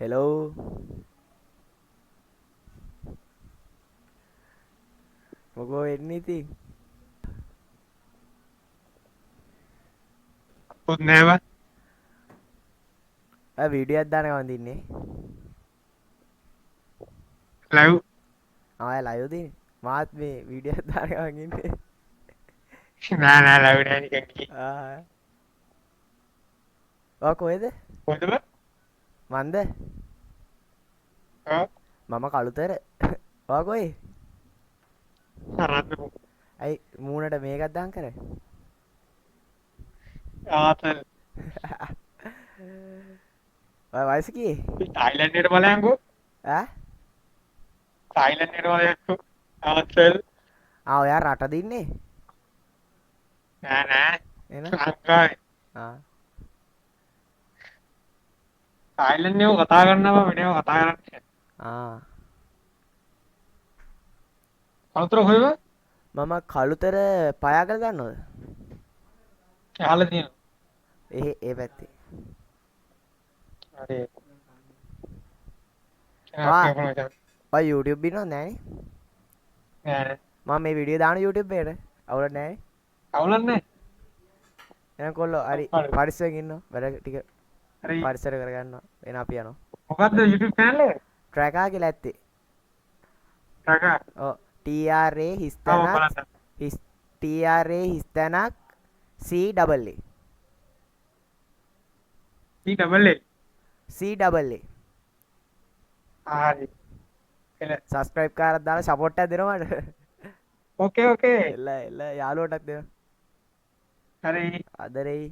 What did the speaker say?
Hello, මොකෝ වෙන්නේ ඉතින්? පොත් නෑ බං. ඔය වීඩියෝ එකක් දාන ගමන් දින්නේ. ලයිව්. ආ, ඔය ලයිව් දින්නේ. මාත් මේ වීඩියෝ එකක් දාන ගමන් ඉන්නේ. නෑ නෑ, ලයිව් නෑ, නිකන් ගිහින්. ආ, ඔයා කොහෙද? කොහෙද බං? මන්ද? ඔව්. මම කළුතර. ඔයා කොහේ? කරන්න. ඇයි මූණට මේකක් දාන් කරේ? ආතල්. ඔය වයස කීයේ? තායිලන්ඩ් එකට බලයන්කෝ. ඈ? තායිලන්ඩ් එකට බලයන්කෝ. ආතල්. ආ, ඔයා රට දින්නේ? නෑ නෑ. එහෙනම්? ලංකාවේ. ආ. තායිලන්ඩ් එකව කතා කරනවා, වෙනව කතා කරන්නේ. ආ. කළුතර කොහෙද බං? මම කළුතර පයාගල දන්නවද? අහලා තියෙනවා. එහෙ ඒ පැත්තේ. හරි. ඔයා අපි අපන මචං. ඔයා YouTube ඉන්නවද නෑනේ? නෑ නෑ. මම මේ වීඩියෝ දාන YouTube එකට. අවුලක් නෑනේ. අවුලක් නෑ. එහෙනම් කොල්ලෝ හරි. හරි. පරිස්සමෙන් ඉන්න. වැඩ ටික හරි. පරිස්සර කරගන්නවා. එහෙනම් අපි යනවා. මොකද්ද YouTube channel එක? ට්‍රැකා කියලා ඇත්තේ. ටකා. ඔව්, TRA ආ හිස්තැනක් බලන්න. හිස් TRA හිස්තැනක් C double A. T double L. C double A. හරි. එල. සබ්ස්ක්‍රයිබ් කරලා දාලා සපෝට් එකක් දෙනවා මට. ඕකේ ඕකේ. එල එල, යාළුවටත් දෙනවා. හරි. ආදරෙයි.